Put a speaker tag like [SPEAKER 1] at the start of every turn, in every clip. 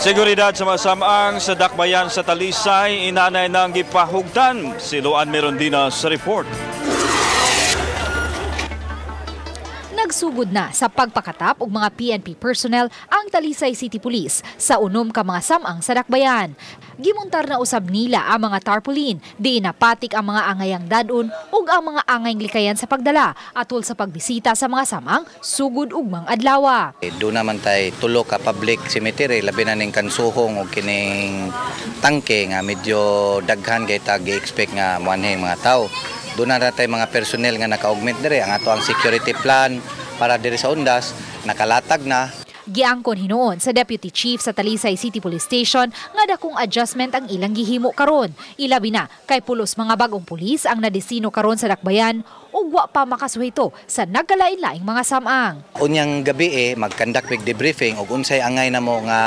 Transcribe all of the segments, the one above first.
[SPEAKER 1] Seguridad sa mga samang sa Dakbayan sa Talisay, inanay nang gipahugtan. Si Luan Merondina sa report.
[SPEAKER 2] Nagsugod na sa pagpakatap og mga PNP personnel ang Talisay City Police sa unom ka mga samang sa Dakbayan. Gimuntar na usab nila ang mga tarpaulin, di napatik ang mga angayang dadon ug ang mga angayang likayan sa pagdala atol sa pagbisita sa mga samang sugod ug mang adlawa.
[SPEAKER 3] Doon naman tay tulo ka public cemetery, labi na ning Kansuhong og kining Tangke nga medyo daghan kay tag expect nga moanhi mga tao. Doon na tay mga personnel nga naka-augment dire ang ato ang security plan para diri sa Undas nakalatag na.
[SPEAKER 2] Giangkon hinuon sa Deputy Chief sa Talisay City Police Station nga dakong adjustment ang ilang gihimo karon. Ilabi na kay pulos mga bagong pulis ang nadesino karon sa Dakbayan ug wa pa makasuhito sa nagkalain-laing mga samang.
[SPEAKER 3] Unyang gabi mag-conduct with debriefing ug unsay angay namo nga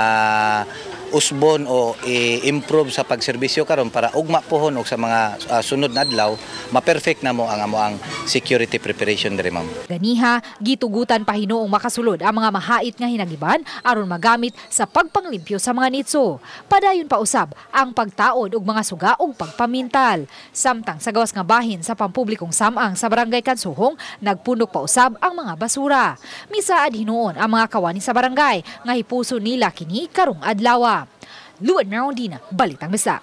[SPEAKER 3] usbon o i-improve sa pagserbisyo karon para ugma pohon og sa mga sunod na adlaw ma-perfect na mo ang amo ang security preparation diri, ma'am.
[SPEAKER 2] Ganiha, gitugutan pa hinuong makasulod ang mga mahait nga hinagiban aron magamit sa pagpanglimpyo sa mga nitso. Padayon pa usab ang pagtaod og mga suga ug pagpamintal. Samtang sa gawas nga bahin sa pampublikong samang sa Barangay Kansuhong, nagpunok pa usab ang mga basura. Misaad hinuon ang mga kawani sa barangay nga hipuso nila kini karong adlaw. Luan Merondina, Balitang Bisdak.